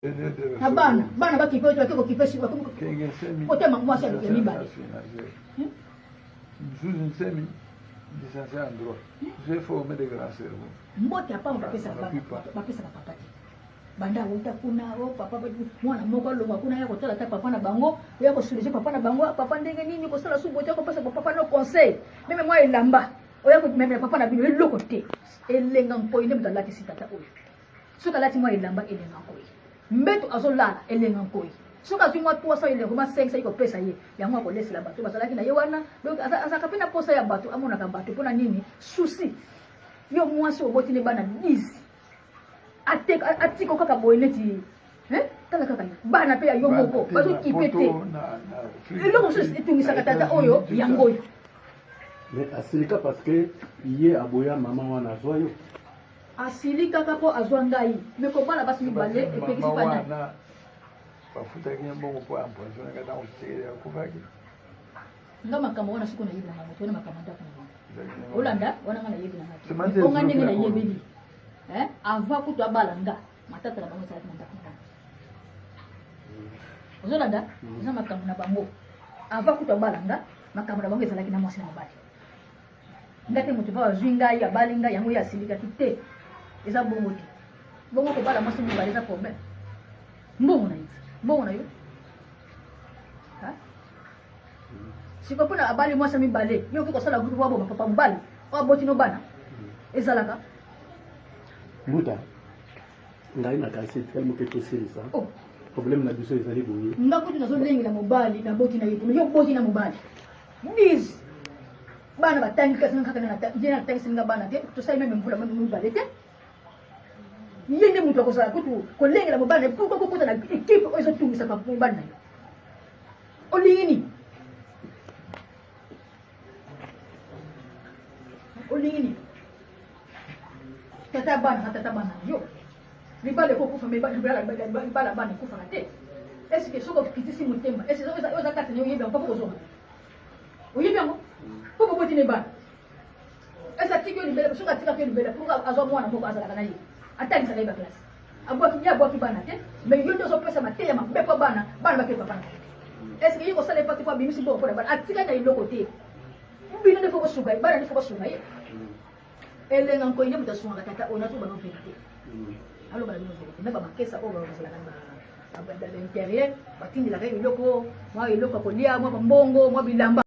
Na bana bana bakipe oyo bake kokipe kotema mwasi ya mibale. Mzuzu Nsemi, licencié en droit. J'ai formé des grands cerveaux. Mbote ya pamba bapesaka bapesaka papa te. Banda awuta kuna o oh, papa mwana moko alongwa kuna ya kotala ata papa na bango ya kosoulage papa na bango ah, papa ndenge nini kosala su bote kopesa papa no conseil meme mwa elamba oya komemela papa na bino eloko te. Elenga nkoi nde moto alatisi tata oyo. Soki alati mwa elamba elenga nkoi, mbeto azolala elenga nkoi. Soki azwi mwa 300 elengo mwa 500 kopesa ye yango akolesela bato bazalaki na ye wana. Donc azalaka mpe na posa ya bato, amonaka bato mpo na nini? Souci. Yo mwasi oboti ne bana 10 atiko kaka boye neti tala kaka bana mpe ya yo moko bazokipe te. Eloko mosusu etungisaka tata oyo yango oyo. Mais asilika parce que ye aboya mama wana azwa yo. Asilikaka po azwa ngai mais kobala basi mibale epekisi pa nani? Bafutaki ye mbongo mpo empoisonne nga ntango Tshisekedi akufaki. Nga makambo wana siko nayebi na ngai moto wana makambo ndako na bango olanda wana nga nayebi na ngai te onga ndenge nayebeli eh avant kutu abala nga matata na bango ezalaki na ndako na bango ozolanda eza makambo na bango avant kutu abala nga makambo na bango ezalaki na mwasi na mobali. Nga te moto azwi ngai abali ngai yango ye asilikaki te. Eza bongo te. Bongo kobala mwasi mibale eza problème. Mbongo na ye, mbongo na yo. Sikoyo mpona abali mwasi mibale, yo okoki kosala groupe waboma papa mobali oyo aboti no bana. Ezalaka. Mbuta, ngai nakanisi etikali moke tosilisa. Oh. Problème na biso ezali boye. Nga kutu nazolengela mobali naboti na ye te, mais yo oboti na mobali. 10 bana batangi kasi kaka ye natangisi nga bana te, tosali meme mvula meme mibale te. Ye nde moto akozala kutu kolengela mobali na ye. Pourquoi kokota na ekipe oyo ezotungisa mobali na yo? Olingi nini? Olingi nini? Tata bana na tata bana yo libala ekokufa, me libala bana ekufaka te. Est-ce soki okitisi motema, est-ce oza kati na yo, oyebi yango papa kozonga, oyebi yango mpo boboti ne bana? Est-ce atiki yo libela? Soki atikaki yo libela, pourquoi azwa mwana moko azalaka na ye, atangisaka ye baklasse, abwaki ye, abwaki bana te? Mais yo nde ozopesa mateya mabe mpo bana bana bakei papa na ye. Est-ce ye kosala epati mpo abimisi mbongo mpona bana, atikali na eloko te? Bino nde fo kosunga ye, bana nde fo kosunga ye. Elenga nkoi nde moto asungaka tata oyo. Nazoba no verité, aloba na bino verité. Me bamakesa oyo bazalaka na baintérieur, batindelaka ye biloko, mwa eloko ya kolia, mwa bambongo, mwa bilamba.